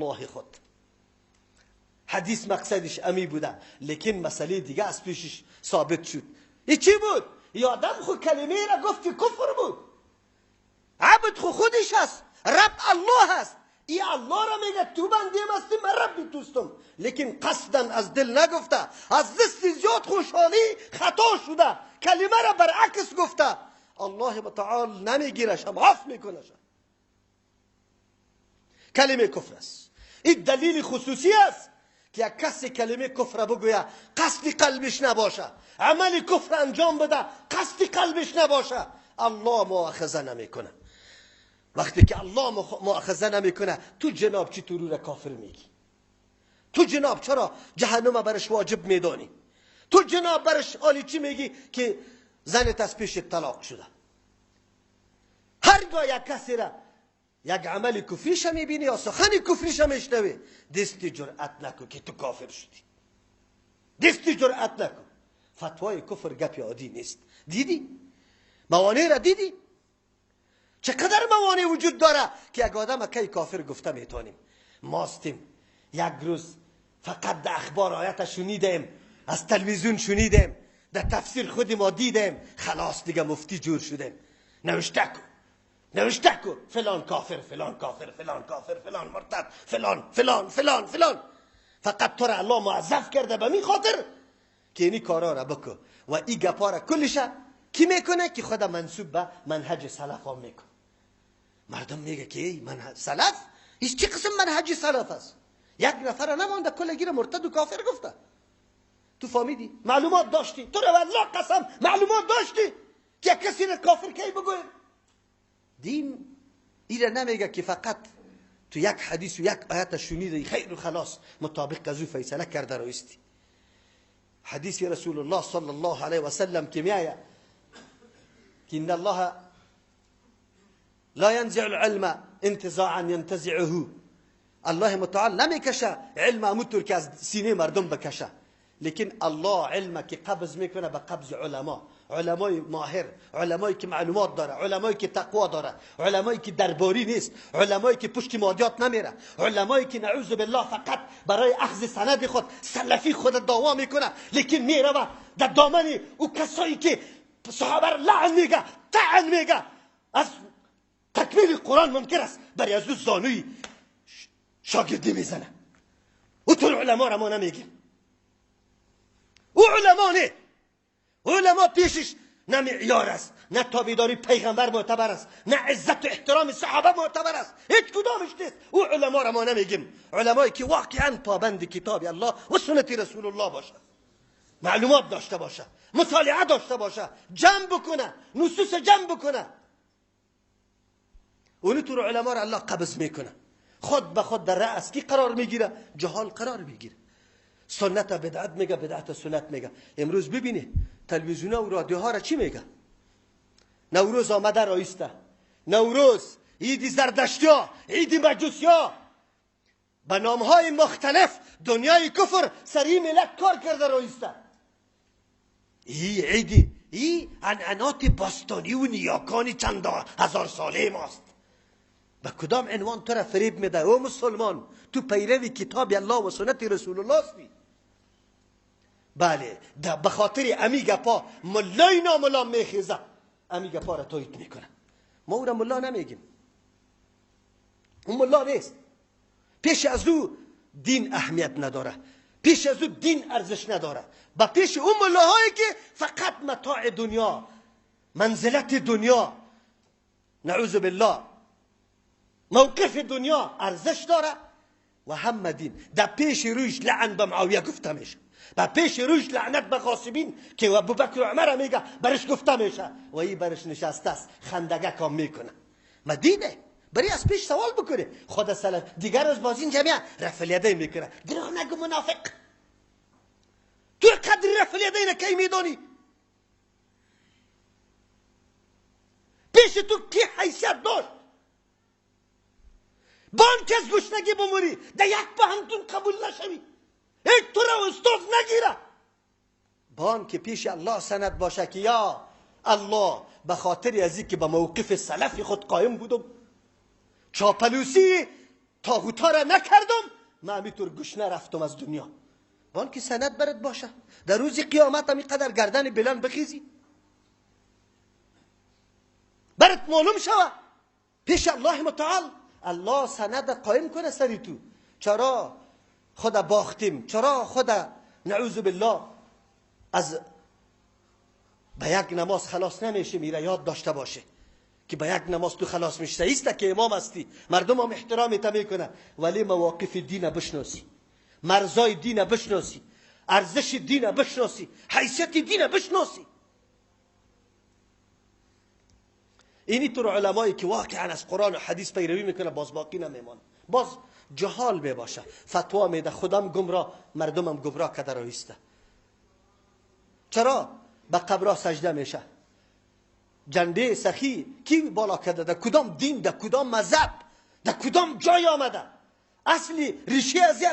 الله خود. حدیث مقصدش امی بوده، لیکن مسئله دیگه از پیشش ثابت شد. ای چی بود؟ ای آدم خو کلمه را گفت که کفر بود. عبد خو خودش هست، رب الله هست. ای الله را میگه تو بنده هستی، من رب توستم، لیکن قصدا از دل نگفته، از دست زیاد خوشحالی خطا شده، کلمه را برعکس گفته. الله متعال نمیگیرش، هم عفو میکنه. کلمه کفر است. این دلیل خصوصی است که یک کسی کلمه کفر بگویه قصد قلبش نباشه، عمل کفر انجام بده قصد قلبش نباشه، الله مؤاخذه نمیکنه. وقتی که الله مؤاخذه نمیکنه، تو جناب چطوری را کافر میگی؟ تو جناب چرا جهنم برش واجب میدانی؟ تو جناب برش آلی چی میگی که زنت از پیش طلاق شده؟ هرگاه یک کسی را یک عمل کفریش میبینی یا سخن کفریش میشنوی، دست جرأت نکن که تو کافر شدی. دست جرأت نکن. فتوای کفر گپ عادی نیست. دیدی؟ موانع را دیدی؟ چقدر موانع وجود داره که یک آدم کی کافر گفته میتونیم؟ ماستیم یک روز فقط در اخبار آیت شنیدیم، از تلویزیون شنیدیم، در تفسیر خود ما دیدیم، خلاص دیگه مفتی جور شدیم. نوشته کن، نوشته کن فلان کافر، فلان کافر، فلان کافر، فلان مرتد، فلان فلان فلان فلان. فقط تو را الله موظف کرده به می خاطر که اینی کارا را بکن و این گپا را کلش کی میکنه؟ که خود منسوب به منهج سلف ها میکنه. مردم میگه که ای منهج سلف، هیچ چه قسم منهج سلف است؟ یک نفر نمانده کل گیر مرتد و کافر گفته. تو فهمیدی؟ معلومات داشتی؟ تو را والله قسم معلومات داشتی که کسی را کافر کی بگویم؟ دین ایره نمیگه که فقط تو یک حدیث و یک آیت شنیدی خیر و خلاص مطابق از او فیصله کرده رویستی. حدیث رسول الله صلی الله علیه و سلم که میآید که ان الله لا ينزع العلم انتزاعا ينتزعه، الله متعال نمیکشه علم اموتور که از سینه مردم بکشه، لیکن الله علم که قبض میکنه به قبض علما، علمای ماهر، علمایی که معلومات داره، علمایی که تقوا داره، علمایی که درباری نیست، علمایی که پشت مادیات نمیره، علمایی که نعوذ بالله فقط برای اخذ سند خود سلفی خود دعوا میکنه، لیکن میره و در دامن او کسایی که صحابه را لعن میگه، طعن میگه، از تکمیل قرآن ممکن است برای از او زانوی شاگردی میزنه. او تو علما را ما نمیگیم، او علما نه، علما پیشش نه معیار است، نه تابعداری پیغمبر معتبر است، نه عزت و احترام صحابه معتبر است، هیچ کدامش نیست. او علما را ما نمیگیم، علمایی که واقعا پابند کتاب الله و سنت رسول الله باشه، معلومات داشته باشه، مطالعه داشته باشه، جمع بکنه، نصوص جمع بکنه. اونی تو علما را الله قبض میکنه. خود به خود در رأس کی قرار میگیره؟ جهال قرار میگیره. سنت بدعت میگه، بدعت سنت میگه. امروز ببینی تلویزیون و رادیوها را چی میگه؟ نوروز آمده رایسته، نوروز، عید زردشتیا، عید مجوسیا، به نامهای مختلف دنیای کفر سری ملت کار کرده رایسته. ای عیدی، ای عنعنات باستانی و نیاکان چند هزار ساله ماست. به کدام عنوان تو را فریب میده؟ او مسلمان، تو پیروی کتاب الله و سنت رسول الله استی. بله، به خاطر امی گپا ملای ناملا میخیزه، امی گپا را تایید میکنه. ما او را ملا نمیگیم، اون ملا نیست. پیش از او دین اهمیت نداره، پیش از او دین ارزش نداره. با پیش اون ملاهایی که فقط متاع دنیا، منزلت دنیا، نعوذ بالله، موقف دنیا ارزش داره و هم دین. در پیش رویش لعن به معاویه گفته میشه، در پیش رویش لعنت به غاصبین که ابوبکر و عمر میگه برش گفته میشه و این برش نشسته است خندگه کام میکنه. ما دینه بری از پیش سوال بکنه خود سلف دیگر از بازین جمعه رفع الیدین میکنه. دروغ نگو منافق، تو قدر رفع الیدین کی میدانی؟ پیش تو کی حیثیت داشت؟ بانک از گشنگی بموری در یک پهنتون قبول نشوی، هیچ تو را استاد نگیره. بانک پیش الله سند باشه که یا الله به خاطر از که به موقف سلف خود قایم بودم، چاپلوسی طاغوتا را نکردم، من همینطور گشنه رفتم از دنیا. بان که سند برات باشه، در روز قیامت هم قدر گردن بلند بخیزی، برات معلوم شوه پیش الله متعال. الله سند قایم کنه سری تو. چرا خدا باختیم؟ چرا خدا نعوذ بالله از به یک نماز خلاص نمیشه؟ میره یاد داشته باشه که به یک نماز تو خلاص میشه. ایست که امام هستی، مردم هم احترام تا میکنه، ولی مواقف دین بشناسی، مرزای دین بشناسی، ارزش دین بشناسی، حیثیت دین بشناسی. اینی طور علمایی که واقعا از قرآن و حدیث پیروی میکنه باز باقی نمیمانه، باز جهال میباشه، فتوا میده، خودم گمراه، مردمم گمراه کده رایسته. چرا به قبرها سجده میشه؟ جنده سخی کی بالا کرده؟ در کدام دین، در کدام مذهب، در کدام جای آمده؟ اصلی ریشه از